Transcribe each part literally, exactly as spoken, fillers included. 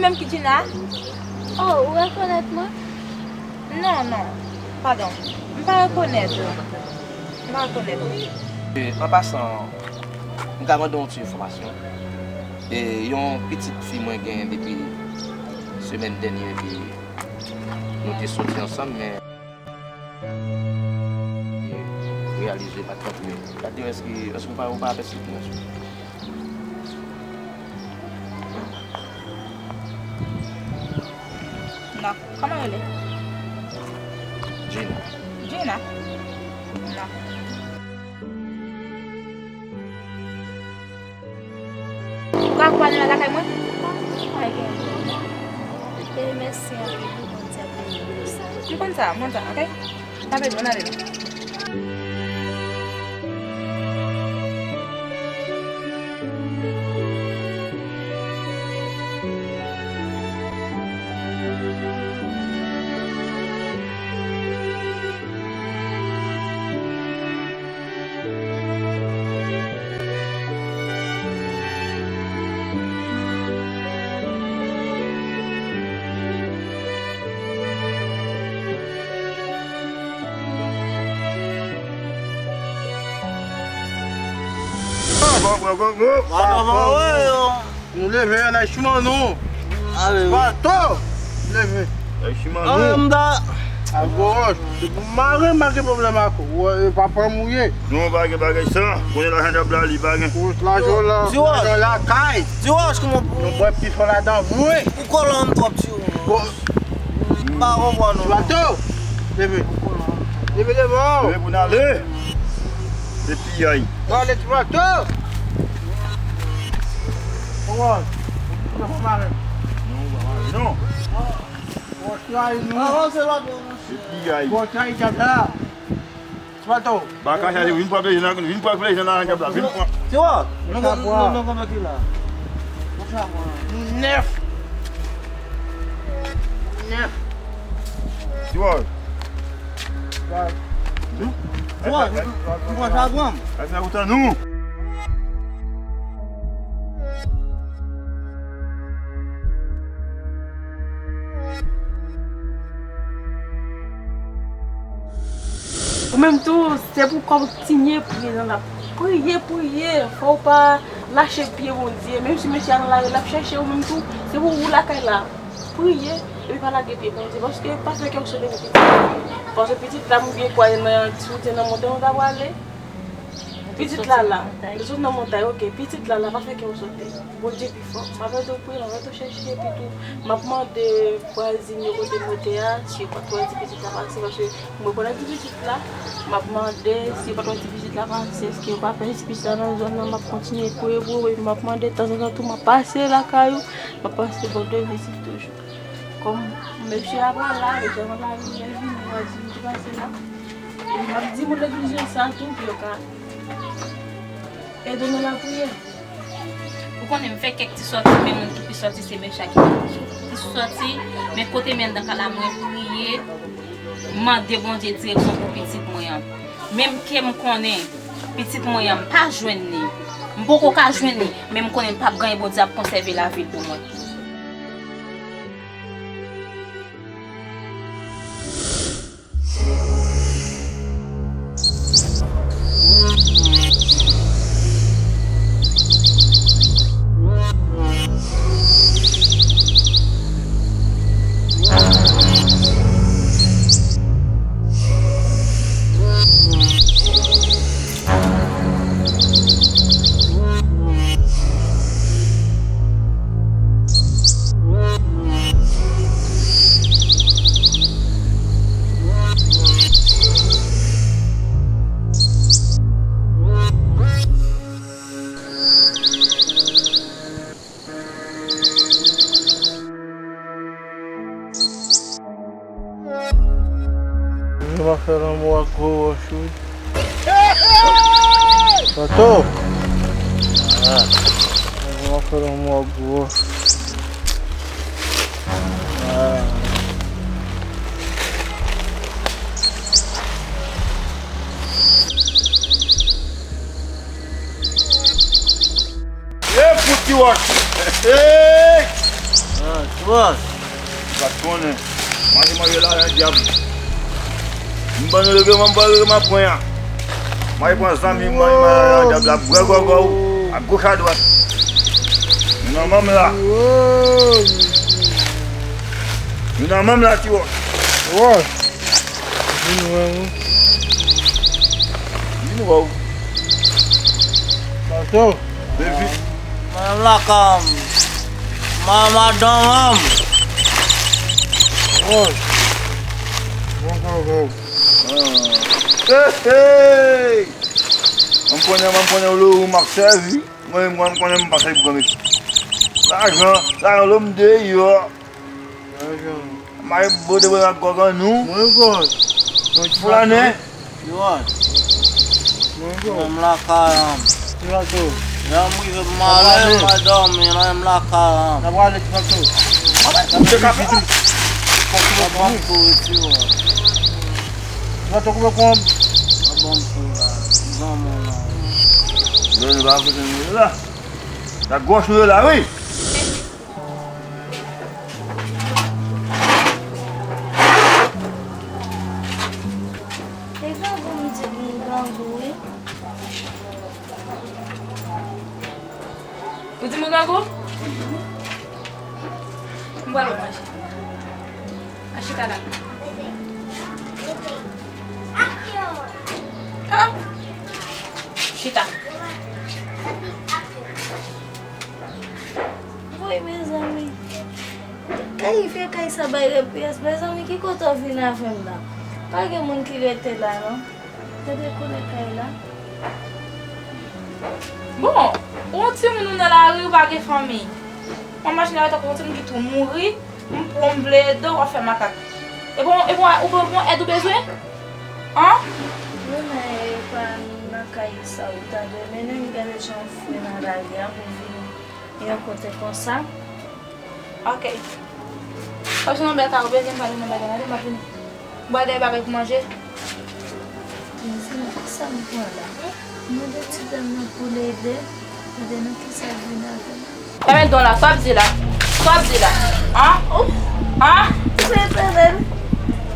Menm ki Gina? Oh, ou rekonèt mwen? Non, non. Padon. M pa rekonèt ou. M pa rekonèt ou. E, an pasan, m ka mande yon ti enfòmasyon. E, yon pitit fi mwen gen depi semèn dènye, epi nou te soti ansanm, men reyalize m pa t konprann. Gade, èske, èske w pa, w pa pèsiste mwen? Non. Kòman yo rele? Gina. Gina? Non. Ou ka akonpanye l al lakay mwen? Pa gen pwoblèm. E mèsi anpil wi, Bondye ap beni w pou sa. M konn sa, m konn sa, oke? Pa pèdi, ann ale la. Nou leve, ann al siman nou. Ale, wi. Bato! Leve. Ay, siman nou. Mda. Agòch. Se pou mare, mare pwoblèm ak ou. Wè, e papa m ou ye. Non, pa gen bagay sa. Konnen lajan djab la, li pa gen. Ou lajan la, lajan lakay. Diwòch, kòman pou... Nou bwè pi fò ladan vre. Ou kòlòm twòp, Diwòch. Bon. M pa konprann ou. Bato! Leve. Leve devan. Leve pou n ale. Se piyay. Pale ti bato. Kòman? Ou pa mare? Non, ou pa mare, non. Pòtay nou. Avanse, bato. Se piyay. Pòtay djab la. Ti bato. Baka chaje, vin pran plezi nan, vin pran plezi nan djab la, vin pran. Ti wè, nou, nou, nou, nou konn ki la. Nou nèf. Nèf. Ti wè. Ti wè, nou, nou pran chabon. Ay, fè ou tan nou. Ou menm tou, se pou kontinye priye nan la. Priye, priye. Fò w pa lache pye Bondye. Menm si mesye a nan lari, l ap chèche ou menm tou. Se pou ou lakay la. Priye, epi pa lage pye Bondye. Paske pa fè kè w sote pou pitit. Paske pitit la, m byen kwè nan ti wout nan montay, nou ta prale. Pitit la la. Li sot nan montay, oke. Pitit la la, pa fè kè w sote. Bondye pi fò. M ap ede w priye, m ap ede w chèche, epi tou, m ap mande vwazin yo kote m rete a, si yo pa t wè ti pitit la pase, paske m rekonèt ti pitit la. M ap mande, si yo pa t wè ti pitit la pase, èske yo pa fè ti pitit la nan zòn nan, m ap kontinye priye pou yo, epi m ap mande, tanzantan tou, m ap pase lakay ou, m ap pase bò de vizit toujou. Kòm mesye a pa la, mesye a pa la, li vini, vwazin ki pase la. Epi m ap di moun legliz yo sa tou, pou yo ka ede nou lapriyè. Ou konnen m fè kèk ti sòti, men moun ki pi sòti se Mecha ki pi sòti. Men kote m ye anndan kay la, mwen priye, mande Bondye direksyon pou pitit mwen an. Menm ke m konnen pitit mwen an, m pa jwenn li. M poko ka jwenn li, men m konnen m p ap ganyen, Bondye ap konsève lavi l pou mwen. Mwen pa fè lanmou ak gwo wòch, wi. Pato! Mwen pa fè lanmou ak gwo wòch. E pou ti wòch. Hey! Ah, tu vois. Ou pa t konnen. Manje, manje la, nan dyab. M ban nou regleman, m ban regleman pwen an. Mwen pran zanmi m, manje, manje la, nan dyab la, bwè gògò w, a goch, a dwat. Nou nan manm la. Nou nan manm la, ti wòch. Vin wè w. Vin wè w. Pato. Vin vit. Mwen menm lakay m. Mwen madanm an m. Woy. Bon, bon, bon. Ah. Hey, hey. Mwen konnen, mwen konnen w lou m ap sèvi. Mwen, mwen konnen m pa sèvi pou granmesi. Lajan, lajan lò m deyò. Lajan. Mari bode bwe ak gògò nou. Mwen gòd. Flannè. Yo. Mwen gòd. Menm lakay an m. Ti Pato. Lè m rive m ale, m al dòmi, menm lakay an m. N ap ale, Ti Pato. Mwen te ka fè. Mwen ban m kouri, ti wè. Ti Pato koupe kòm. Mwen ban m kouri la. Zanmi la. Lè nou pa fè nou la. La gòch nou la, wi. E grangou m di m grangou, wi. Ou di m grangou? M pral manje. A chita la. Ah! Chita. Woy, mezanmi. Kay, vye kay sa bay repiyès. Mezanmi, ki kote w vin avè m la? Pa gen moun ki rete la, non. Gade koulè kay la. Bon, ou yon timoun ou nan lari, ou pa gen fanmi. Mwen imajine w tankou yon timoun ki tou mouri, m pou m vle ede w, w ap fè makak. E bon, e bon, ou bon, bon èd ou bezwen? An? Luna, e pa nan kay sa ou ta dwe mennen m, gade jan w fre nan lari a pou vin yon kote konsa. Ok. Pase nan bèl kay ou bezwen pale nan bagay la, m ap vini. Bwè de bagay pou manje. Mezanmi, kisa m pran la? Mande ti dam nan pou l ede. Gade nan kisa l vin avè m. Fèmen don la, sa w ap di la? Sa w ap di la? An? An? Letènèl,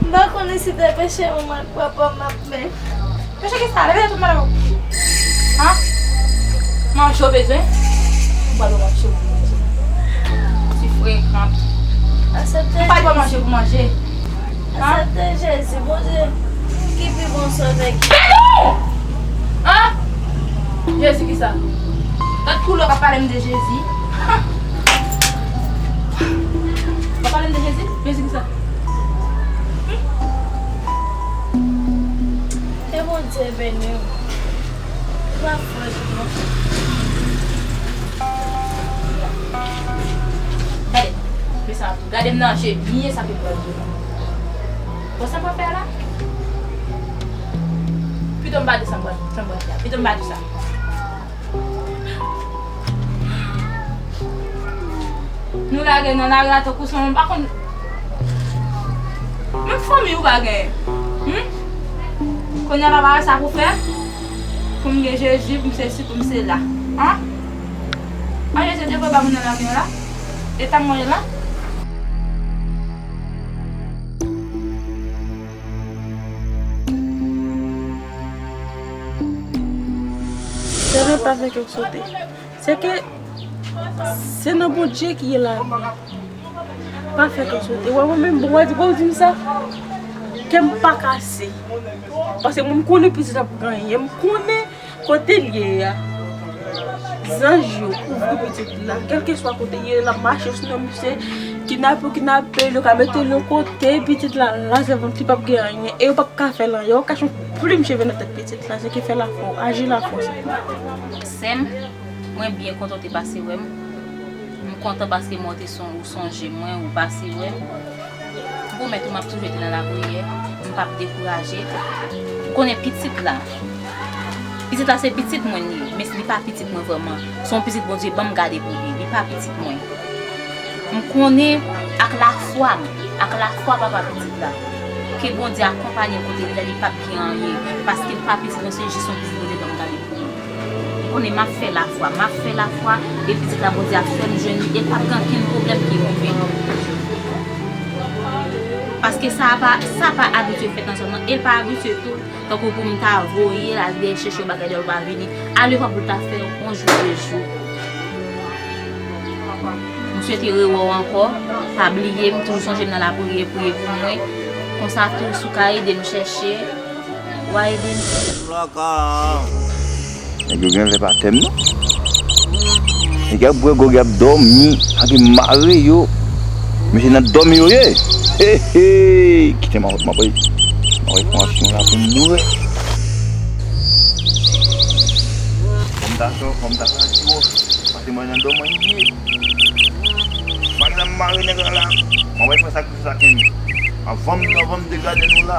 m pa konnen si te peche manman ak papa m ap men. Peche kisa? Leve tèt ou, madanm. An? Manje w bezwen? M pral ba w manje pou manje. Ti frekant. Aksepte Jezi. M pral ba w manje pou manje. An? Aksepte Jezi. Bondye ki pi bon sovè ki... An? Jezi kisa? Gad koulè w ap pale m de Jezi. W ap pale m de Jezi? Jezi kisa? E Bondye beni w. Pa fòs non. Gade, men sa ap gade m nan je, byen sa ke m pral di w. Bon, sa m pral fè a la? Pito m pa di sa m pral, sa m pral fè a. Pito m pa di sa. Nou lage nan lari a tankou se yon, m pa konn. Menm fanmi ou pa genyen. Hmm? Kounye a la, bagay sa pou fè? Pou m gen Jezi, pou m sesi, pou m sela. An? An, Jezi te vle ba moun nan lari an la? Eta m mwen ye la? Sèlman pa fè kè w sote. Se ke se nan Bondye ki gen lavi. Pa fè kè w sote. Wè mwen menm, bon, wè di, wè w di m sa. Kè m pa kase. Paske mwen m konnen pitit la ap gen anyen. M konnen kote l ye a. Zanj yo kouvri pitit la. Kèlkeswa kote l ye, l ap mache sou non misye. Kidnape ou kidnape l, yo ka mete l yon kote, pitit la la sèvant li p ap gen anyen. E yo p ap ka fè l anyen. Yo kache yon plim cheve nan tèt pitit la. Se ki fè lafò, aji lafò sèlman. Sè m, mwen byen kontan w te pase wè m. M kontan paske mwen te son-, ou sonje mwen, ou pase wè m. M pwomèt ou m ap toujou rete nan lapriyè, m p ap dekouraje. Ou konnen pitit la, pitit la se pitit mwen li ye, men li pa pitit mwen vrèman. Se yon pitit Bondye ban m gade pou li, li pa pitit mwen. M konnen ak lafwa m, ak lafwa papa pitit la, ke Bondye akonpanye l kote l ye, li p ap gen anyen, paske li pa pitit mwen, se jis yon pitit Bondye ban m gade pou li. Konnen m ap fè lafwa, m ap fè lafwa, e pitit la Bondye ap fè m jwenn li, e p ap gen ankenn pwoblèm ki rive. Paske sa pa, sa pa abitye fèt ansanm nan, e l pa abitye tou, tankou pou m ta voye l al dèyè chèche yon bagay dèyè l pa vini. Ale pa pou l ta fè yon jou de jou. M swete rewè w ankò, pa bliye m, toujou sonje m nan lapriyè, priye pou mwen. Konsa tou, si w ka ede m chèche, w a ede m. Laka. Nèg yo gen lè pa tè m non. Nèg y ap bwè gwòg, y ap dòmi, pa gen mare yo. Men se nan dòmi yo ye. He, he. Kite m a, m ap, m ap pran aksyon la pou m bwè. Fò m ta sò, fò m ta sò ti wòch. Paske mwen nan dòmi mwen ye. Mwen nan mare nèg la la. Mwen wè fè sa. Sa kenbe. Anvan m, anvan m degade nou la,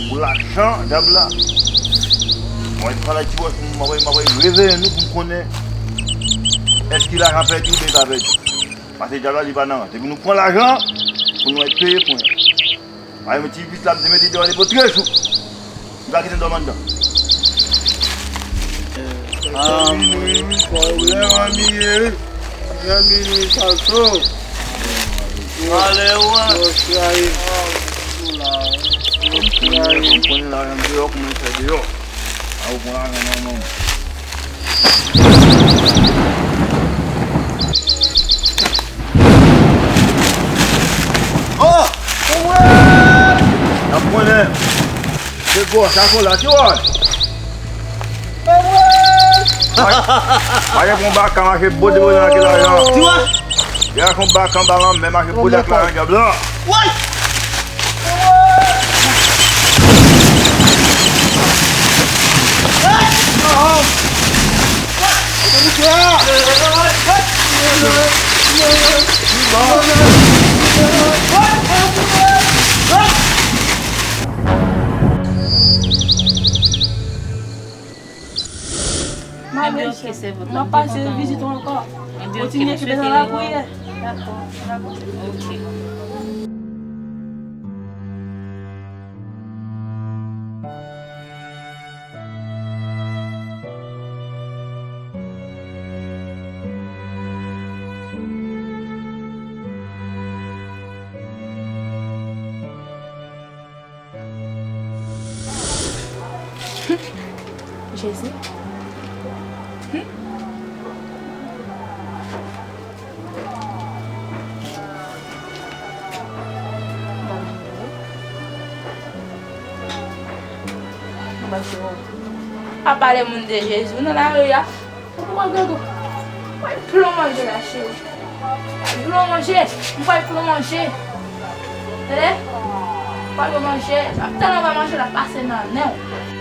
pou lajan dyab la, mwen pale ti wòch, mwen, mwen, mwen reveye nou pou n konnen èske lajan pèdi oubyen pa pèdi. Paske dyab la, li pa nan rans. Depi nou pran lajan, pou nou peye pwen. Paske ti vis la, m te mete deyò depi trè jou. M pa kite dòmi anndan. Ah, mwen. Pwoblèm an miye. Jan minwi sa cho. Ale, wè. Yo trayi. Yo trayi. Konn lajan deyò, kòman fè deyò. A, ou konn lajan nan men. Oh! N ap konnen. Se gwo, sa kola, ti wòch. Mache pou yon baka, mache bote bote nan ki lajan. Ti wòch. Ya kon baka anba lanmè, mache bote ak lajan dyab la. Woy! Mwen pase vizit ou ankò. Kontinye kenbe nan lapriyè. Dakò, dakò. Jezi. Pa pale moun de Jezi nan lari a. Ou pran grangou. Mwen plon manje la, cheri. Plon manje. Mwen plon manje. Tande? Mwen plon manje. Ap tann anba manje la pase nan nen w.